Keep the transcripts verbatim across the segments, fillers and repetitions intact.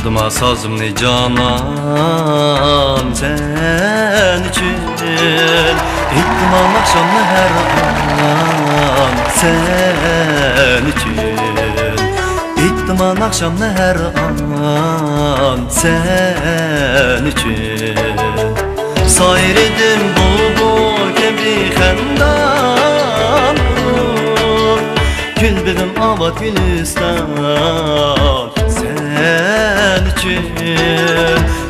ئايتما سازىمنى جانان سەن ئۈچۈن، ئېيتما ئاخشامنى ھەر ئان سەن ئۈچۈن، ئېيتما ئاخشامنى ھەر ئان سەن ئۈچۈن. سايرىدىم بۇلبۇل كەبى خەندان ئۇرۇپ، گۈل بېغىم ئاۋات گۈلىستان سەن ئۈچۈن،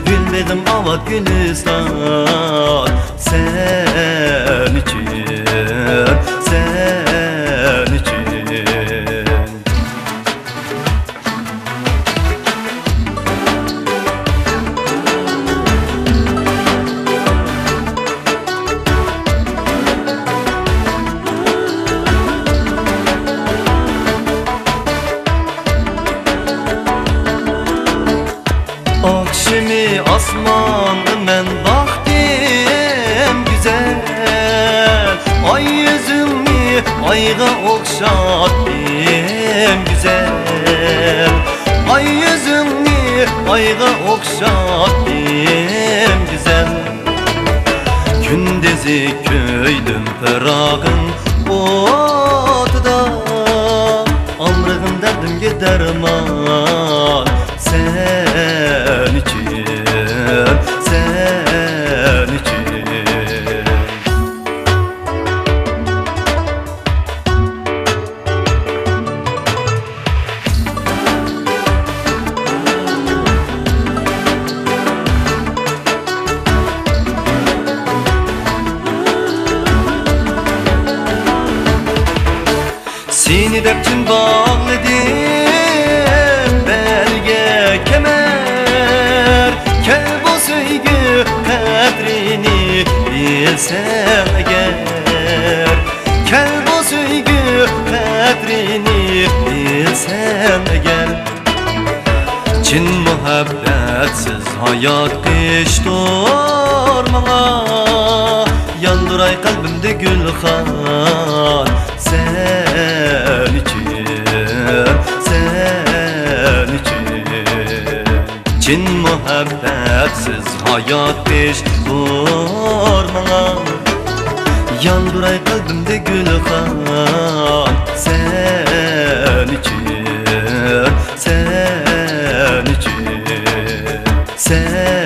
گۈل بېغىم ئاۋات گۈلىستان سەن ئۈچۈن، سەن ئۈچۈن. ئاخشىمى ئاسمانغا مەن باقتىم گۈزەل، ئاي يۈزۈڭنى ئايغا ئوخشاتتىم گۈزەل، ئاي يۈزۈڭنى ئايغا ئوخشاتتىم گۈزەل. كۈندۈزى كۆيدۈم پىراقىڭ ئوتىدا، ئاغرىغىن دەردىمگە دەرمان سەن ئۈچۈن، سەن ئۈچۈن. سېنى دەپ چىن باغلىدىم بەلگە كەمەر، كەل بۇ سۆيگۈ قەدرىنى بىلسەڭ ئەگەر. كەل بۇ سۆيگۈ قەدرىنى بىلسەم ئەگەر. چىن مۇھەببەتسىز ھايات قىشتۇر ماڭا، ياندۇراي قەلبىمدە گۈلخان سەن ئۈچۈن، سەن ئۈچۈن. چىن مۇھەببەتسىز ھايات قىشتۇر ماڭا، ياندۇراي قەلبىمدە گۈلخان سەن ئۈچۈن، سەن ئۈچۈن، سەن